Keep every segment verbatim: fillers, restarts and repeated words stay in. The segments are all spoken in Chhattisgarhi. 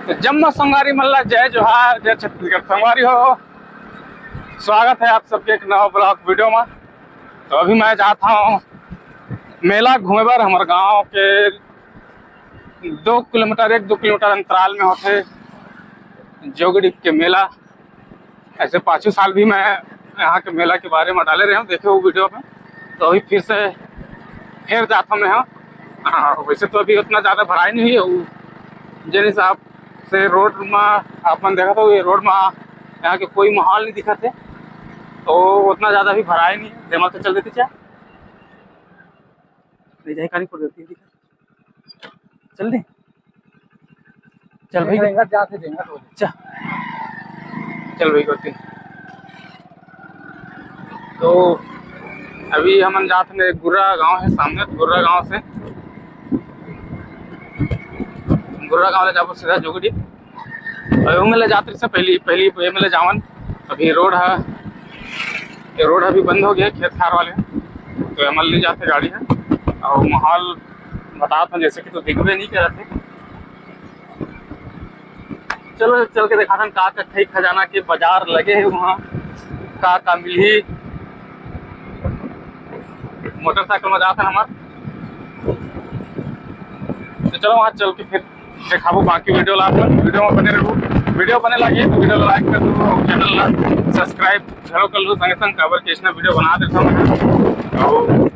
जम्मो संगवारी मन ला जय जोहार, जय छत्तीसगढ़। संगवारी हो, स्वागत है आप सबके एक नवा ब्लॉग वीडियो में। तो अभी मैं जात हूँ मेला घूमे बर। हमर गांव के दो किलोमीटर, एक दो किलोमीटर अंतराल में होथे जोगीडीह के मेला। ऐसे पाछू साल भी मैं यहाँ के मेला के बारे में डाले रहे हूँ, देखे वो वीडियो में। तो अभी फिर से, फिर जाता मैं यहाँ। हाँ, वैसे तो अभी उतना ज़्यादा भराई नहीं है, वो जेन हिसाब से रोड में आप मन देखा तो ये रोड में यहाँ के कोई माहौल नहीं दिखत है, तो उतना ज़्यादा भी भराई नहीं है। देमा तो चल देती क्या, ले जाए कहानी कर देती है। चल दे, चल भाई। रेंगत जात हे, रेंगत हो। चल, चल भाई, करते। तो अभी हमन जात हन, गुर्रा गांव है सामने, गुर्रा गांव से, गुर्रा गांव ले जाबो सीधा जोगीडीह। अउ एमे ले जात रहिस पहली, पहली एमे ले जावन। अभी रोड ह, ये रोड अभी बंद हो गया खेत खार वाले, तो एमे ले जाथे गाड़ी ह। अउ माहौल बतात हन, जैसे कि तो दिखबे नहीं करत है। चलो चल के देखाथन का का खाई खजाना के बाजार लगे है वहाँ, का का मिलही। मोटरसाइकिल में जात हन हमार, तो चलो वहाँ चल के फिर देखाबो बाकी वीडियो ला आप मन। वीडियो में बने रहू, वीडियो बने लगे तो वीडियो ला लाइक कर दो, चैनल ला सब्सक्राइब घलो कर लो संगे संग, काबर के इसने वीडियो बना देता हूँ। तो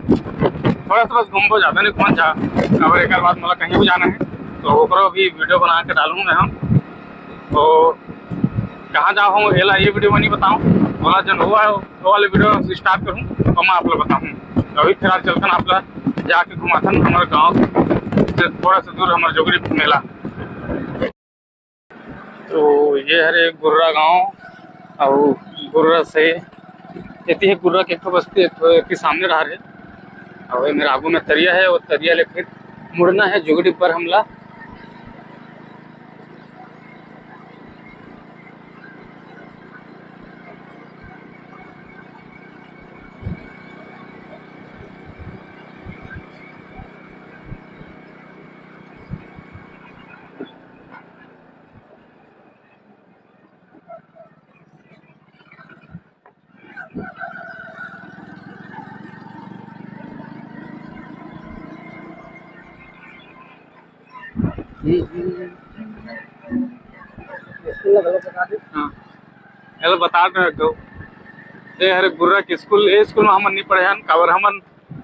थोड़ा सा बस घूमबो, ज़्यादा नहीं घूमन जा, काबर एक बात मोला कहीं भी जाना है तो ओकरो भी वीडियो बना के डालूँ मैं हम। तो कहाँ जा हूँ एला ये वीडियो में नहीं बताऊँ, बोला जन हुआ है वो वाले वीडियो स्टार्ट करूँ तो मैं आप लोग बताऊँ। तो अभी फिलहाल चलते हैं आप लोग जाके घुमाथन हमारे गाँव से थोड़ा सा दूर हमारे जोगीडीह मेला। तो ये हरे गुर्रा गांव, अउ गुर्रा से एती है गुर्रा के एक ठो बस्ती, एक ठो एती सामने डहर है। अउ ये मेरा आगू में तरिया है, वो तरिया ले फिर मुड़ना है जोगीडीह बर हमला। हाँ, हेलो, बता दो। ये हरे गुर्रा के स्कूल, ये स्कूल में हमन नहीं पढ़े हन, काबर हमन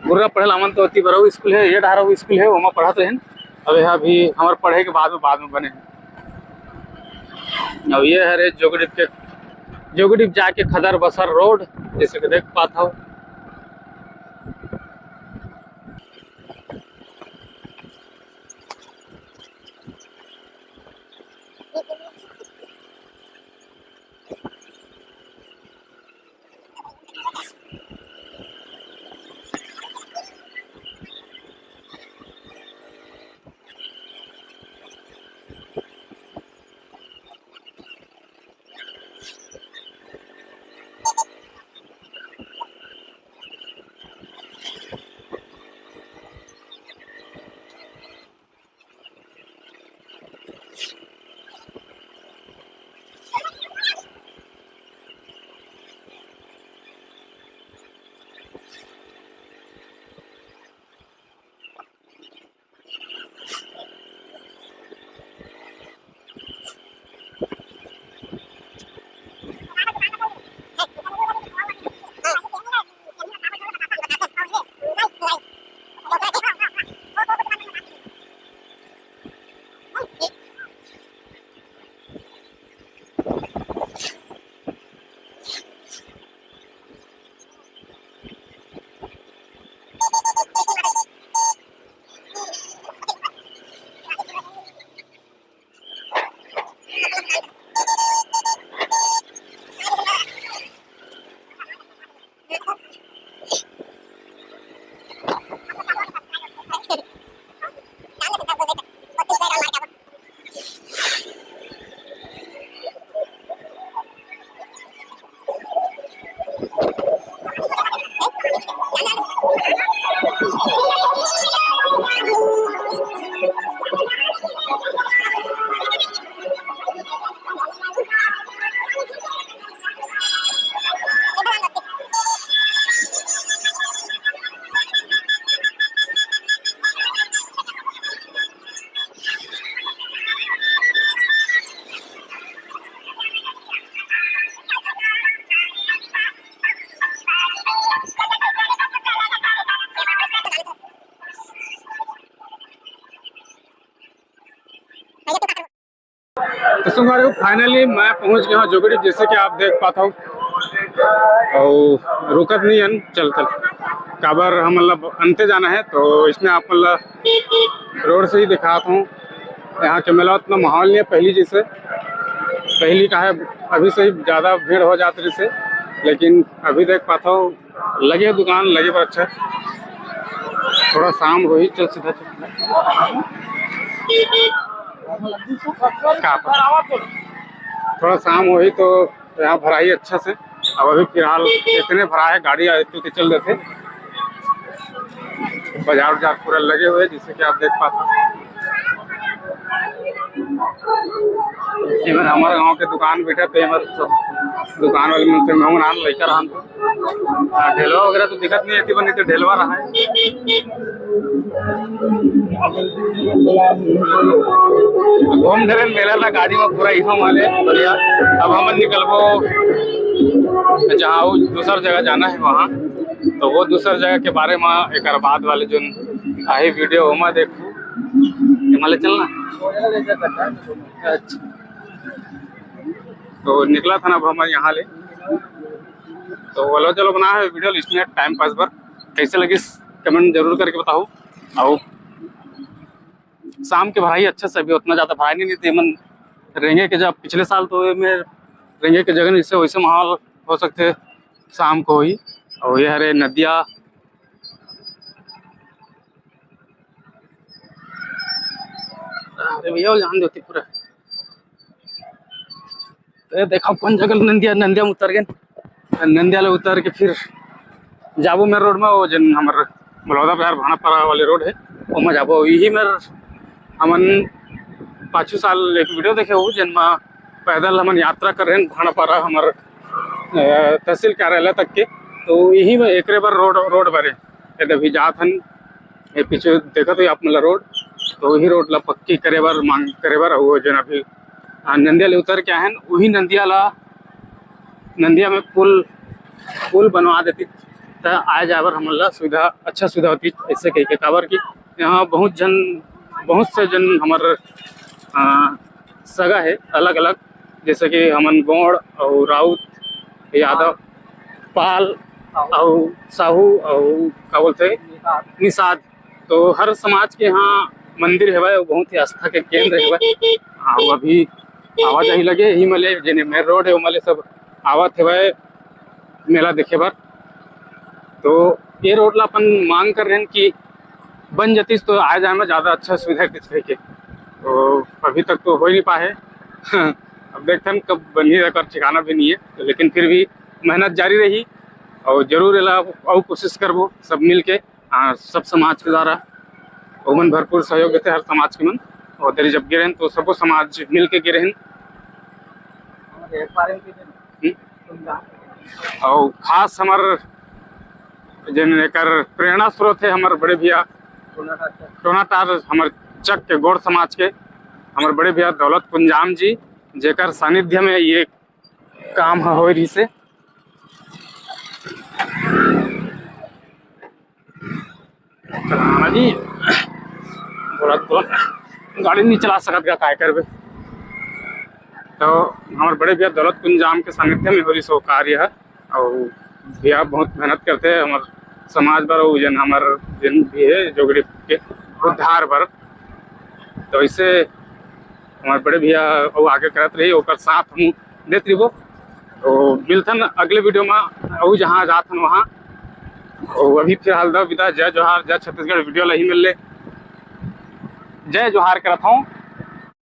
गुर्रा पढ़े ला हमन तो अति बरऊ स्कूल है, ये डहरऊ स्कूल है, ओमा पढ़त रहेन। अब यह अभी हमारे पढ़े के बाद में, बाद में बने हैं। अब ये हरे जोगीडीह के, जोगीडीह जाके खदर बसर रोड, जैसे कि देख पात हो। तो संगवारी हो, finally मैं पहुंच गया हूँ जोगड़ी, जैसे कि आप देख पात हो। और रुकत नहीं हन, चल चल, काबर हमन ला अंते जाना है, तो इसने आप मन ला रोड से ही दिखात हूँ। यहाँ के मेला उतना माहौल नहीं है पहली जैसे, पहली का है, अभी से ही ज़्यादा भीड़ हो जात रहिसे, लेकिन अभी देख पात हो लगे दुकान लगे बर अच्छा। थोड़ा शाम होही, चल सीधा चल। का पता। थोड़ा शाम होही तो यहाँ भराही अच्छा से। अब अभी फिलहाल इतने भरा है, गाड़ी आए तो चल देते। बाजार उजार पूरा लगे हुए, जैसे कि आप देख पाते हो। एमन हमर गांव के दुकान बैठे थे, एमन सब दुकान वाले मन से महूं नान लइका रहन तो। आ, ढेलवा वगैरह तो दिखत नहीं है, बनी तो ढेलवा रहा है। घूम ढेरे मेला ला गाड़ी में पूरा इहो माले बढ़िया। अब हमन निकलबो जहाँ वो दूसर जगह जाना है वहाँ, तो वो दूसर जगह के बारे में एक बाद वाले जोन आही वीडियो ओमा देखू। एमा ले चलना। अच्छा, तो निकला था ना अब हमन यहाँ ले, तो बोलो चलो बना है वीडियो इसने टाइम पास बर। कैसे लगिस कमेंट जरूर करके बताओ। और शाम के भराई अच्छा से, अभी उतना ज़्यादा भराई नहीं देते मन। रेंगे के जब पिछले साल तो ये में रेंगे के जगह इससे वैसे माहौल हो सकते शाम को ही। और ये हरे नदिया, अरे भैया वो जान देती पूरा। तो ये देखो कौन जगह नंदिया, नंदिया में उतर गए। नंदिया ले उतर के फिर जाबो मेर रोड में, वो जन हमर मलौदा बाजार भानापारा वाले रोड है, ओमा जाबो। यही मेर हमन पाछू साल एक वीडियो देखे हो, जेन मा पैदल हमन यात्रा कर रहे हैं भानापारा हमर, अ, तहसील कार्यालय तक के। तो यही में एकरे बर रोड, रोड बरे, यदि अभी जात हन, ये पीछे देखत हो आप मन ला रोड, तो वही रोड ला पक्की करे बर, मांग करे बर, वो जेन अभी, अ, नंदिया ले उतर के आए हैं, वही नंदिया ला, नंदिया में पुल, पुल बनवा देती त आए जाए बर हमन ला सुविधा, अच्छा सुविधा होती। ऐसे कह के, काबर कि यहाँ बहुत जन, बहुत से जन हमर, अ, सगा है अलग अलग, जैसे कि हमन गोंड़ और राउत, यादव, पाल और साहू और का बोलते हैं, निषाद। तो हर समाज के यहाँ मंदिर हेवय, वो बहुत ही आस्था के केंद्र हेवय। हाँ, वो अभी आवाजाही लगे ही मले, जेने मेन रोड है, वो मले सब आवत हेवय मेला देखे बर। तो ये रोड ला अपन मांग कर रहे हैं कि बन जतिस तो आए जाए में ज़्यादा अच्छा सुविधा रहितिस कहिके। तो अभी तक तो हो ही नहीं पाए। अब देखते हैं कब बनही, एकर ठिकाना भी नहीं है, तो लेकिन फिर भी मेहनत जारी रही और जरूर एला अउ कोशिश करबो सब मिल के, आ, सब समाज के द्वारा। ओमन भरपूर सहयोग देते हर समाज के मन, और दरी जब गे रहेन तो सबो समाज मिल के गे रहेन। हम्म। और खास हमर जेन एकर प्रेरणा स्रोत है हमर बड़े भैया टोनाटार, हमर चक के गोंड़ समाज के, हमर बड़े भैया दौलत कुंजाम जी, जेकर सानिध्य में ये काम ह होए रहिसे। चलाना जी, बोलत बोलत गाड़ी नहीं चला सकत का, काय करबे। तो हमर बड़े भैया दौलत कुंजाम के सानिध्य में होई सो कार्य है, और भैया बहुत मेहनत करते हैं हमर समाज बर, और जन हमर जन भी है जोगड़ी के उद्धार बर। तो ऐसे हमर बड़े भैया वो आगे करत रही, ओकर साथ हम देत रहिबो। तो मिलथन अगले वीडियो में, अउ जहाँ जात हन वहाँ। और अभी फिलहाल दो विदा, जय जोहार, जय छत्तीसगढ़। वीडियो ला ही मिल ले, जय जोहार करत हूँ।